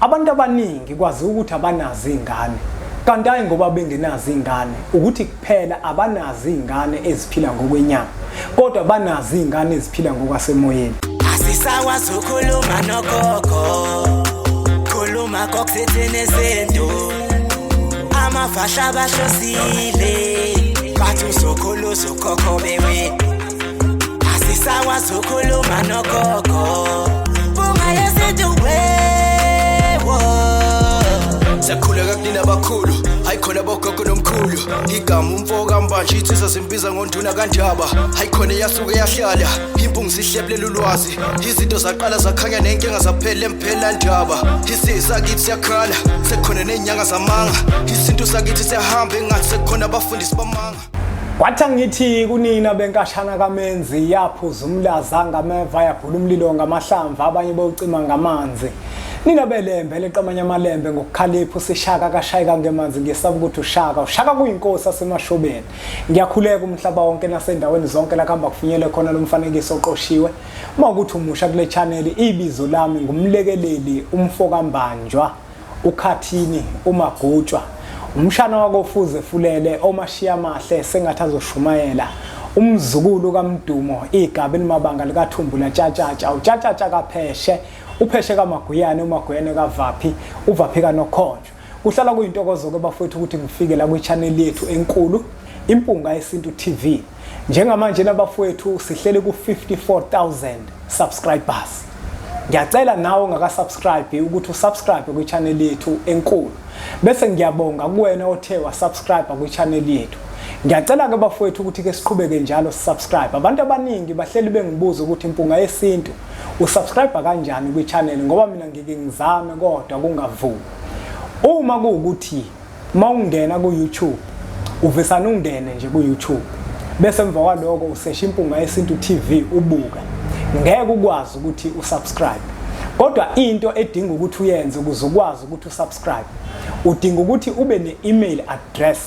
Abantu abaningi kwaziwa ukuthi abanazo iy'ngane, kanti hhayi ngoba bengenazo iy'ngane, ukuthi kuphela abanazo iy'ngane eziphila ngokwenyama, kodwa banazo iy'ngane eziphila ngokwasemoyeni. Asisakwazi ukukhuluma nogogo, khuluma kokusithini isintu, amafahla bahlosile, bathi uzokhula uzokhokho bewe. Asisakwazi ukukhuluma nogogo, bunga yesintu wewo. Siyakhuleka kunina abakhulu, hayi khona bogogo nomkhulu. Igama umfo kaMbanje insizwa zimbiza ngonduna kaNdaba. Hayi khona yasuke yahlala, impungu sihlebulela ulwazi. Izinto zaqala zakhanya nenkinga zaphela emphela ndaba. Isizwe sakithi siyakhala, sekukhona nezinyanga zamanga. Isintu sakithi siyahamba engathi sekukhona abafundisi bamanga. Kwathi angithi kunina benkashana kaMenzi yaphuza umlaza ngameva yabhula umlilo ngamahlamvu abanye bawucima ngamanzi. Nina belembe leqamanye amalembe ngokukhalipha usishaka kashayeka ngemanzi ngiyesaba ukuthi ushaka ushaka kuyinkosi asemashobeni. Ngiyakhuleka umhlaba wonke nasendaweni zonke la kuhamba kufinyele khona lo mfanekiso oqoshiwe. Uma ukuthi umusha kule channel ibizo lami ngumlekeleli umfokambanjwa. uKhathini uMagutshwa umshana wakoFuze Fulele omashiya amahle sengathi azoshumayela umzukulu kaMdumo igaba elimabanga likaThumbu latshatshatsha utshatshatsha kaPheshe uPheshe kaMaguyane uMaguyane kaVaphi uVaphi kaNokhonjwa kuhlala kuyintokozo ke bafowethu ukuthi ngifike la kwi-channel yethu enkulu Impunga Yesintu TV njengamanje nabafowethu sihleli ku-54000 subscribers. Ngiyacela nawe ongaka-subscribe ukuthi usubscribe kwi-channel yethu enkulu. Bese ngiyabonga kuwena othe wasubscribe kwi-channel yethu. Ngiyacela-ke bafowethu ukuthi ke siqhubeke njalo sisubscribe. Abantu abaningi bahleli bengibuza ukuthi Impunga Yesintu usubscribe kanjani kwi-channel ngoba mina ngike ngizame kodwa kungavumi. Uma kuwukuthi Mawungena ku YouTube uvesane ungene nje ku YouTube bese emva kwaloko usesha Impunga Yesintu TV ubuke ngeke ukwazi ukuthi usubscribe kodwa into edinga ukuthi uyenze ukuze ukwazi ukuthi usubscribe udinga ukuthi ube ne-email address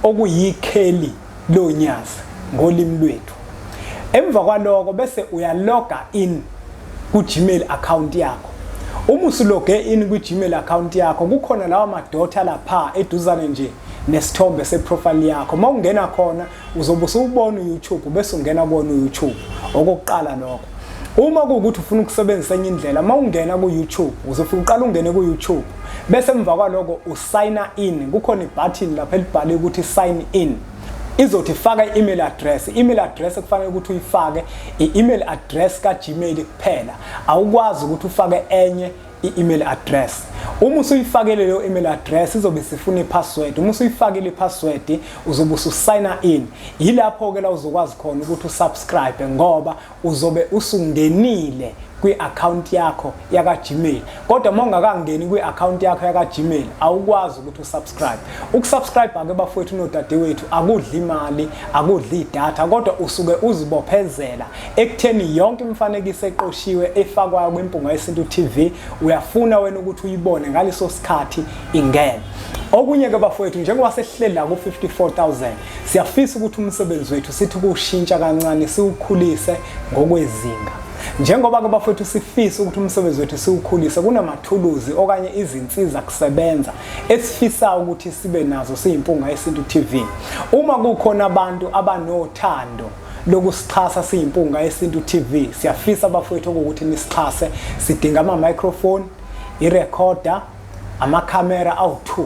okuyikheli lonyazi ngolimi lwethu emva kwaloko bese uyaloga in ku-Gmail account yakho uma usuloge in kwi-Gmail account yakho kukhona lawa madotha lapha eduzane nje nesithombe seprofile yakho uma ungena khona uzobe usuwubona uYouTube bese ungena kuwona uYouTube okokuqala lokho uma kuwukuthi ufuna ukusebenzisa enye indlela uma ungena ku-YouTube uzofika uqala ungene ku-YouTube bese emva kwaloko usayina in kukhona ibhathini lapha elibhale ukuthi sign in izothi faka i-email address i-email address ekufanele ukuthi uyifake i-email address ka-Gmail kuphela awukwazi ukuthi ufake enye i-email address uma usuyifakele leyo email address izobe sifuna i-password uma usuyifakile i-password uzobe ususayina in yilapho-ke la uzokwazi khona ukuthi usubscribe ngoba uzobe usungenile kwi-account yakho yaka-Gmail kodwa uma ungakangeni kwi-account yakho yaka-Gmail awukwazi ukuthi usubscribe ukusubscribe ake bafowethu nodadewethu akudli imali akudli idatha kodwa usuke uzibophezela ekutheni yonke imifanekiso eqoshiwe efakwayo kwiMpunga Yesintu TV uyafuna wena ukuthi uyibone ngaleso sikhathi ingene okunye ke bafowethu njengoba sesihleli la ku-54000 Siyafisa ukuthi umsebenzi wethu sithi kuwushintsha kancane siwukhulise ngokwezinga. Njengoba ke bafowethu sifisa ukuthi umsebenzi wethu siwukhulise kunamathuluzi okanye izinsiza kusebenza esifisa ukuthi sibe nazo siyiMpunga Yesintu TV. Uma kukhona abantu abanothando lokusixhasa siyiMpunga Yesintu TV siyafisa bafowethu ukuthi nisixhase sidinga ama microphone, irecorder amakhamera awu-2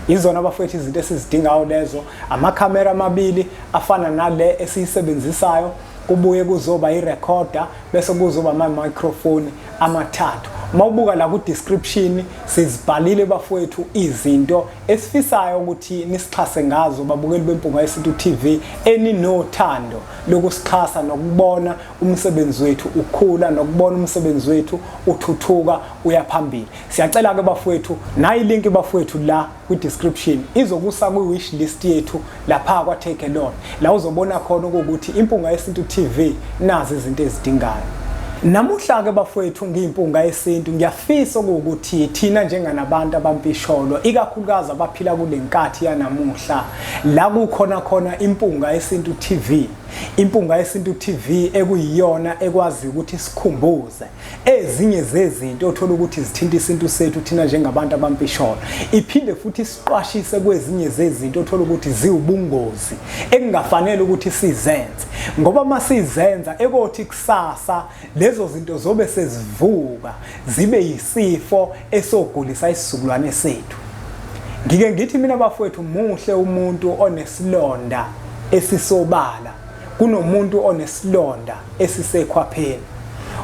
izona bafowethu izinto esizidingayo lezo amakhamera amabili afana nale esiyisebenzisayo kubuye kuzoba irecorder bese kuzoba ama-microphone amathathu uma ubuka la ku-description sizibhalile bafowethu izinto esifisayo ukuthi nisixhase ngazo babukeli beMpunga Yesintu TV eninothando lokusixhasa nokubona umsebenzi wethu ukhula nokubona umsebenzi wethu uthuthuka uya phambili Siyacela ke bafowethu nayi link bafowethu la kwi description izokusa kwi wish list yethu lapha kwa Take a Loan la uzobona khona ukuthi Impunga Yesintu TV nazi izinto ezidingayo. Namuhla ke bafowethu ngiyiMpunga Yesintu ngiyafisa ukuthi thina njenganabantu abampisholo ikakhulukazi abaphila kulenkathi yanamuhla la kukhona khona Impunga Yesintu TV. Impunga Yesintu TV ekuyiyona ekwazi ukuthi sikhumbuze ezinye zezinto othola ukuthi zithinta isintu sethu thina njengabantu abampisholo. Iphinde futhi siqwashise kwezinye zezinto othola ukuthi ziwubungozi ekungafanele ukuthi sizenze. Ngoba uma sizenza ekothi kusasa lezo zinto zobe sezivuka zibe yisifo esogulisa isizukulwane sethu. Ngike ngithi mina bafowethu muhle umuntu onesilonda esisobala kunomuntu onesilonda esisekhwapheni.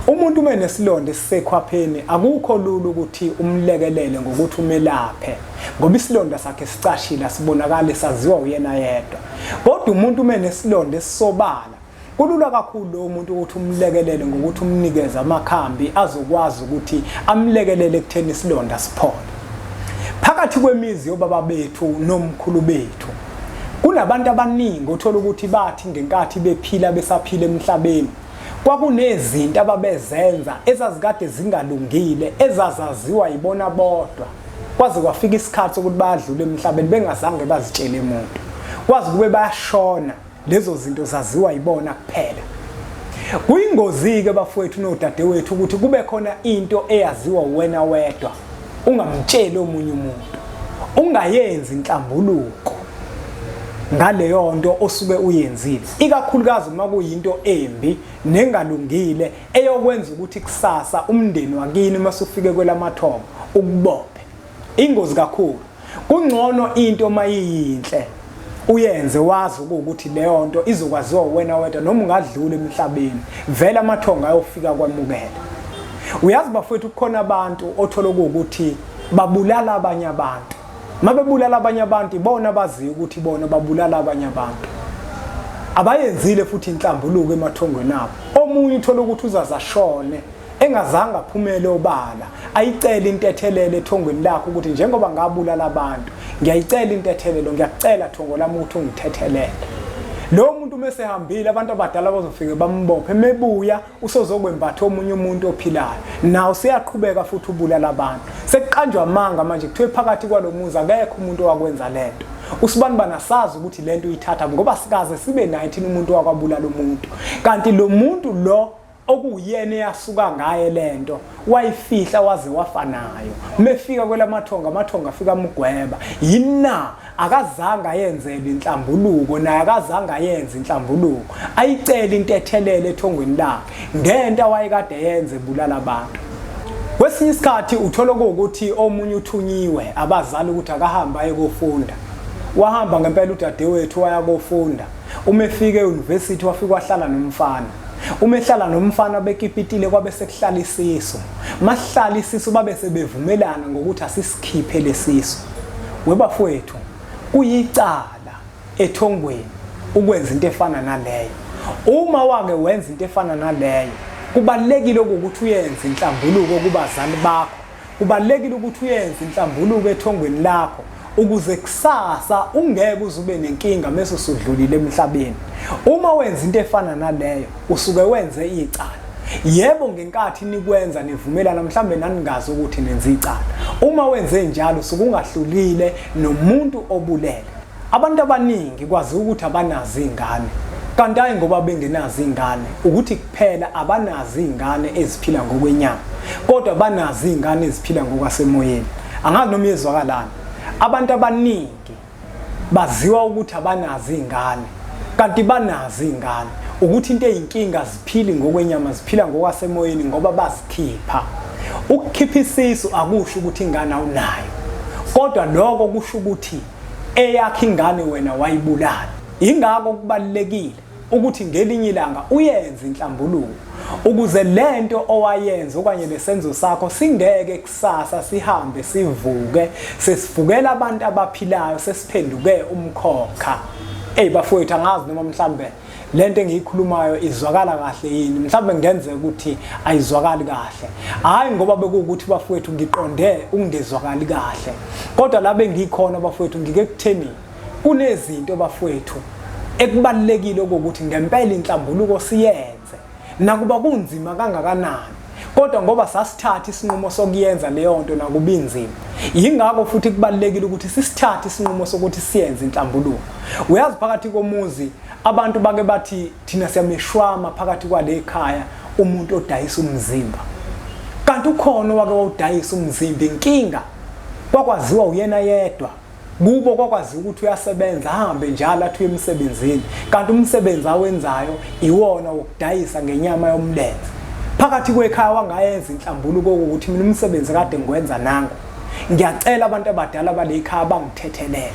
Umuntu uma enesilonda esisekhwapheni akukho lula ukuthi umlekelele ngokuthi umelaphe ngoba isilonda sakhe sicashile asibonakali saziwa uyena yedwa. Kodwa umuntu uma enesilonda esisobala Kulula kakhulu lowo muntu ukuthi umlekelele ngokuthi umnikeze amakhambi azokwazi ukuthi amlekelele ekutheni isilonda siphole. Phakathi kwemizi yobaba bethu nomkhulu bethu kunabantu abaningi othola ukuthi bathi ngenkathi bephila besaphila emhlabeni kwakunezinto ababezenza ezazikade zingalungile ezazaziwa yibona bodwa kwaze kwafika isikhathi sokuthi bayadlula emhlabeni bengazange bazitshele muntu kwaze kube bayashona Lezo zinto zaziwa yibona kuphela. Kuyingozi-ke bafowethu nodadewethu ukuthi kube khona into eyaziwa uwena wedwa ungamtsheli omunye umuntu. Ungayenzi inhlambuluko ngaleyo nto osuke uyenzile, ikakhulukazi uma kuyinto embi nengalungile eyokwenza ukuthi kusasa umndeni wakini uma usufike kwelamathongo ukubophe. Ingozi kakhulu. Kungcono into mayiyinhle uyenze wazi ukuthi leyo nto izokwaziwa wena wedwa noma ungadlula emhlabeni vele amathongo ayofika kwamukela. Uyazi bafowethu kukhona abantu othola ukuthi babulala abanye abantu. Mabebulala abanye abantu ibona abaziyo ukuthi bona babulala abanye abantu. Abayenzile futhi inhlambuluko emathongweni abo. Omunye uthola ukuthi uzaze ashone engazange aphumele obala ayicele intethelelo ethongweni lakhe ukuthi njengoba ngabulala abantu ngiyayicela intethelelo ngiyakucela thongo lami ukuthi ungithethelele lo muntu uma esehambile abantu abadala bazofike bambophe mebuya usozokwembatha omunye umuntu ophilayo nawo seyaqhubeka futhi ubulala abantu sekuqanjwa amanga manje kuthiwe phakathi kwalomuzi akekho umuntu owakwenza lento usibanibani asazi ukuthi lento uyithatha ngoba sikaze sibe naye thina umuntu owakwabulala umuntu kanti lo muntu lo okuwuyena eyasuka ngaye lento wayifihla waze wafa nayo mefika kwelamathonga amathonga afika amgweba yina akazange ayenzele inhlambuluko naye akazange ayenze inhlambuluko ayicele intethelelo ethongweni lakhe ngento awayekade yenze ebulala abantu kwesinye isikhathi uthola ukuthi omunye uthunyiwe abazali ukuthi akahambe aye kofunda wahamba ngempela udadewethu waya kofunda Uma efika e-university wafika wahlala nomfana. Uma ehlala nomfana bekipitile kwabe sekuhlala isisu. Masihlala isisu babe sebevumelana ngokuthi asisikhiphe lesisu. Webafowethu kuyicala ethongweni ukwenza into efana naleyo. Uma wake wenza into efana naleyo kubalulekile ukuthi uyenze inhlambuluko kubazali bakho Kubalulekile ukuthi uyenze inhlambuluko ethongweni lakho ukuze kusasa ungeke uze ube nenkinga mese usudlulile emhlabeni. Uma wenza into efana naleyo usuke wenze icala. Yebo ngenkathi nikwenza nivumelana mhlambe naningazi ukuthi nenza icala. Uma wenze njalo usuke ungahlulile nomuntu obulele. Abantu abaningi kwaziwa ukuthi abanazo iy'ngane kanti hhayi ngoba bengenazo iy'ngane ukuthi kuphela abanazo iy'ngane eziphila ngokwenyama kodwa banazo iy'ngane eziphila ngokwasemoyeni. Angazi noma iyezwakalani. Abantu abaningi baziwa ukuthi abanazo iy'ngane kanti banazo iy'ngane ukuthi into eyinkinga aziphili ngokwenyama ziphila ngokwasemoyeni ngoba bazikhipha. Ukukhipha isisu akusho ukuthi ingane awunayo kodwa lokho kusho ukuthi eyakho ingane wena wayibulala. Yingakho kubalulekile ukuthi ngelinye ilanga uyenze inhlambuluko ukuze lento owayenza okanye lesenzo sakho singeke kusasa sihambe sivuke sesivukela abantu abaphilayo sesiphenduke umkhokha. Ey bafowethu angazi noma mhlambe lento engiyikhulumayo izwakala kahle yini mhlawumbe kungenzeka ukuthi ayizwakali kahle hhayi ngoba bekuwukuthi bafowethu ngiqonde ukungezwakali kahle kodwa la bengikhona bafowethu ngike kutheni kunezinto bafowethu ekubalulekile okokuthi ngempela inhlambuluko siyenze nakuba kunzima kangakanani kodwa ngoba sasithatha isinqumo sokuyenza leyo nto nakuba inzima yingakho futhi kubalulekile ukuthi sisithathe isinqumo sokuthi siyenze inhlambuluko uyazi phakathi komuzi. Abantu bake bathi thina siyameshwama phakathi kwale khaya umuntu odayisa umzimba. Kanti ukhona owake wawudayisa umzimba, inkinga kwakwaziwa uyena yedwa. Kubo kwakwaziwa ukuthi uyasebenza ahambe njalo athi uye emsebenzini, kanti umsebenzi awenzayo iwona wokudayisa ngenyama yomlenze. Phakathi kwekhaya wangayenza inhlambuluko ukuthi mina umsebenzi kade ngiwenza nangu. Ngiyacela abantu abadala balekhaya bangithethelele.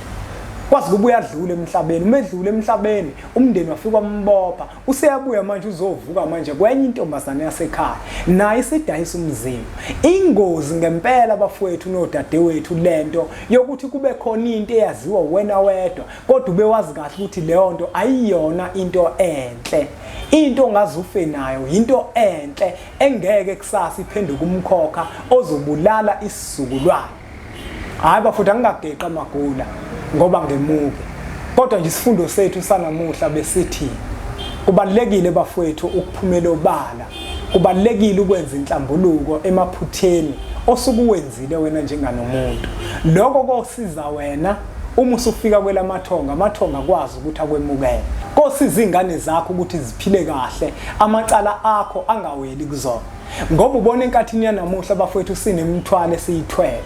Kwazi kuba uyadlula emhlabeni, uma edlula emhlabeni umndeni wafika wambopha, useyabuya manje uzovuka manje kwenye intombazane yasekhaya naye isidayisa umzimba. Ingozi ngempela bafowethu nodadewethu lento yokuthi kube khona into eyaziwa wena wedwa kodwa ube wazi kahle ukuthi leyo nto ayiyona into enhle. Into ongaze ufe nayo yinto enhle engeke kusasa iphenduke umkhokha ozobulala isizukulwane. Hayi bafowethu, angingageqi amagula ngoba ngemuke, kodwa nje isifundo sethu sanamuhla besithi kubalulekile bafowethu ukuphumela obala, kubalulekile ukwenza inhlambuluko emaphutheni osuke uwenzile wena njenganomuntu. Lokho kosiza wena uma usufika kwelamathonga, amathonga akwazi ukuthi akwemukele. Kosiza izingane zakho ukuthi ziphile kahle, amacala akho angaweli kuzona. Ngoba ubona enkathini yanamuhla bafowethu sinemithwalo esiyithwele.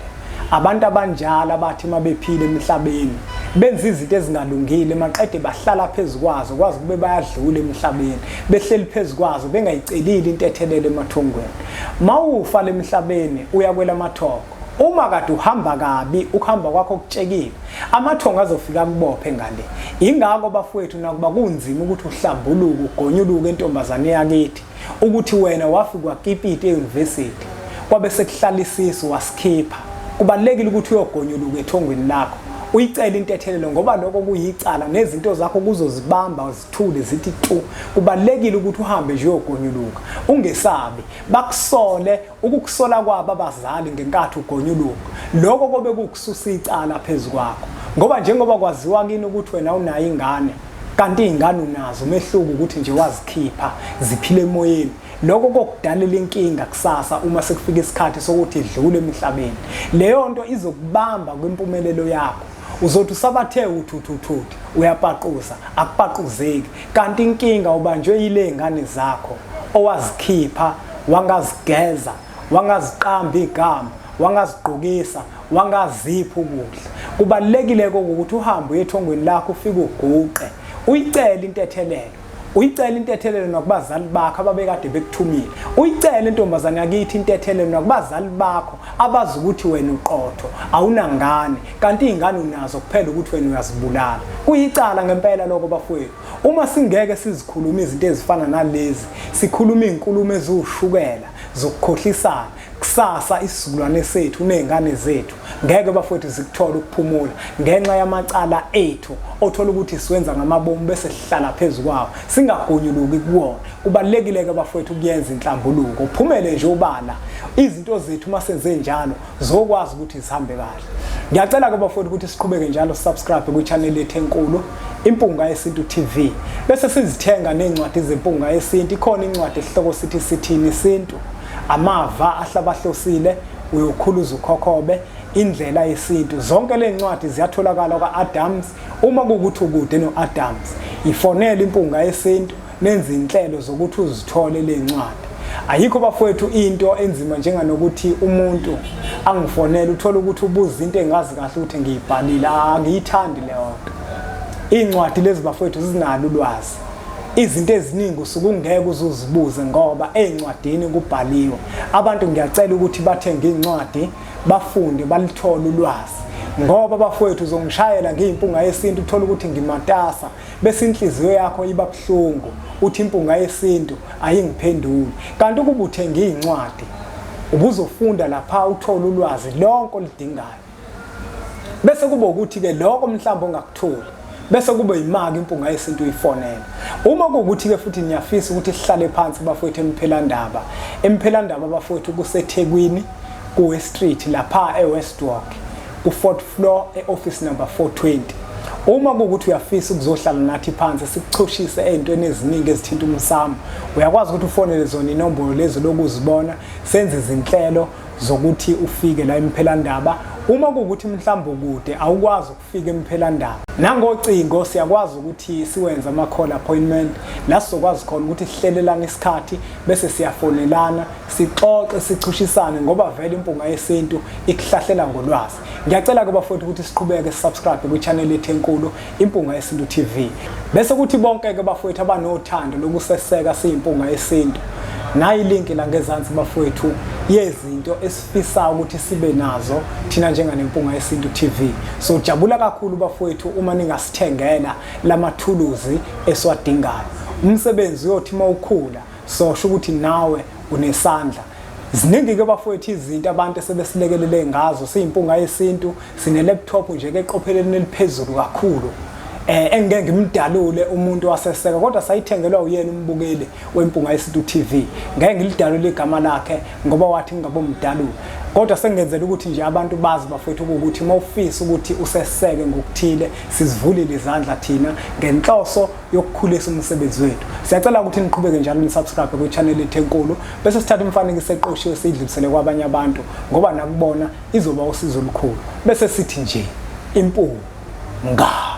Abantu abanjalo abathi uma bephila emhlabeni benza izinto ezingalungile maqede bahlala phezu kwazo kwazi kube bayadlula emhlabeni behleli phezu kwazo bengayicelile intethelelo emathongweni. Mawufa lemhlabeni uya kwelamathongo. Uma kade uhamba kabi ukuhamba kwakho kutshekile amathongo azofika akubophe ngale. Ingakho bafowethu nakuba kunzima ukuthi uhlambuluke ugonyuluke entombazane yakithi ukuthi wena wafika wakipita e-university kwabe sekuhlala isisu wasikhipha, kubalulekile ukuthi uyogonyuluka ethongweni lakho uyicele intethelelo ngoba lokho kuyicala nezinto zakho kuzozibamba zithule zithi tu. Kubalulekile ukuthi uhambe nje uyogonyuluka ungesabi bakusole. Ukukusola kwabo abazali ngenkathi ugonyuluka lokho kobe kukususa icala phezu kwakho, ngoba njengoba kwaziwa kini ukuthi wena unayo ingane kanti iy'ngane unazo, umehluko ukuthi nje wazikhipha ziphile emoyeni. Lokho kokudalela inkinga kusasa uma sekufika isikhathi sokuthi idlule emhlabeni. Leyo nto izokubamba kwimpumelelo yakho. Uzothi usabathe uthuthuthuthu uyapaquza, akupaquzeki, kanti inkinga ubanjwe yile ngane zakho owazikhipha wangazigeza, wangaziqamba igama, wangazigqokisa, wangazipha ukudla. Kubalulekile ukuthi uhambe uye ethongweni lakho ufike uguqe uyicele intethelelo, uyicele intethelelo nakubazali bakho ababekade bekuthumile, uyicele intombazane yakithi intethelelo nakubazali bakho abazi ukuthi wena uqotho awunangane kanti iy'ngane unazo kuphela ukuthi wena uyazibulala. Kuyicala ngempela lokho bafowethu. Uma singeke sizikhulume izinto ezifana nalezi, sikhulume iy'nkulumo eziwushukela zokukhohlisana, kusasa isizukulwane sethu ney'ngane zethu ngeke bafowethu zikuthole ukuphumula ngenxa yamacala ethu othola ukuthi siwenza ngamabomu bese sihlala phezu kwawo singagonyuluki kuwona. Kubalulekile-ke bafowethu ukuyenza inhlambuluko, uphumele nje ubala izinto zethu. Uma senze njalo zokwazi ukuthi zihambe kahle. Ngiyacela-ke bafowethu ukuthi siqhubeke njalo subscribe kwi-channel yethu enkulu Impunga Yesintu TV, bese sizithenga ney'ncwadi zeMpunga Yesintu. Ikhona incwadi esihloko sithi Sithini Isintu, Amava Ahlabahlosile, Uyokhuluza Ukhokhobe, Indlela Yesintu. Zonke le ncwadi ziyatholakala kwa-Adams. Uma kuwukuthi ukude no-Adams, ifonele Impunga Yesintu nenze inhlelo zokuthi uzithole le ncwadi. Ayikho bafowethu into enzima njenganokuthi umuntu angifonele uthole ukuthi ubuza into engazi kahle ukuthi ngiyibhalile. Angiyithandi leyo nto. Iy'ncwadi lezi bafowethu zinalo ulwazi. Izinto eziningi usuke ungeke uze uzibuze ngoba ey'ncwadini kubhaliwe. Abantu ngiyacela ukuthi bathenge iy'ncwadi bafunde balithole ulwazi, ngoba bafowethu uzongishayela ngiyimpunga yesintu uthole ukuthi ngimatasa bese inhliziyo yakho iba buhlungu uthi impunga yesintu ayingiphenduli, kanti ukuba uthenga iy'ncwadi ubuzofunda lapha uthole ulwazi lonke oludingayo. Bese kuba ukuthi-ke lokho mhlawumbe ongakutholi bese kube yimaki impunga yesintu uyifonele. Uma kuwukuthi-ke futhi niyafisa ukuthi sihlale phansi bafowethu emphelandaba, emphelandaba bafowethu kuseThekwini kuWest Street lapha eWest Walk ku-fourth floor e-office number 420. Uma kuwukuthi uyafisa ukuzohlala nathi phansi sikuchushise ey'ntweni eziningi ezithinta umsamo, uyakwazi ukuthi ufonele zona inombolo lezi lokuzibona, senze izinhlelo zokuthi ufike la emphelandaba Uma kuwukuthi mhlawumbe ukude awukwazi ukufika emphelandaba, nangocingo siyakwazi ukuthi siwenze ama-call appointment la sizokwazi khona ukuthi sihlelelane isikhathi bese siyafonelana sixoxe sichushisane ngoba vele impunga yesintu ikuhlahlela ngolwazi. Ngiyacela-ke bafowethu ukuthi siqhubeke sisubscribe kwi-channel yethu enkulu Impunga Yesintu TV. Bese kuthi bonke-ke bafowethu abanothando lokuseseka siyiMpunga Yesintu, nayi link la ngezansi bafowethu yezinto esifisa ukuthi sibe nazo thina njenganeMpunga Yesintu TV. So jabula kakhulu bafowethu uma ningasithengela lamathuluzi esiwadingayo. Umsebenzi uyothi uma ukhula sosho ukuthi nawe unesandla. Ziningi-ke bafowethu izinto abantu esebesilekelele ngazo siyimpunga yesintu sine-laptop nje ke eqopheleni eliphezulu kakhulu eh engeke ngimdalule umuntu waseseka kodwa sayithengelwa uyena umbukeli wempunga yesintu TV ngeke ngilidalule igama lakhe ngoba wathi ngingabomdalula kodwa sengenzela ukuthi nje abantu bazi bafowethu ukuthi uma ufisa ukuthi useseke ngokuthile sizivulile izandla thina ngenhloso yokukhulisa umsebenzi wethu. Siyacela ukuthi niqhubeke njalo nisubscribe kwi-channel yethu enkulu bese sithatha imifanekiso eqoshiwe siyidlulisele kwabanye abantu ngoba nakubona izoba usizo olukhulu. Bese sithi nje impunga.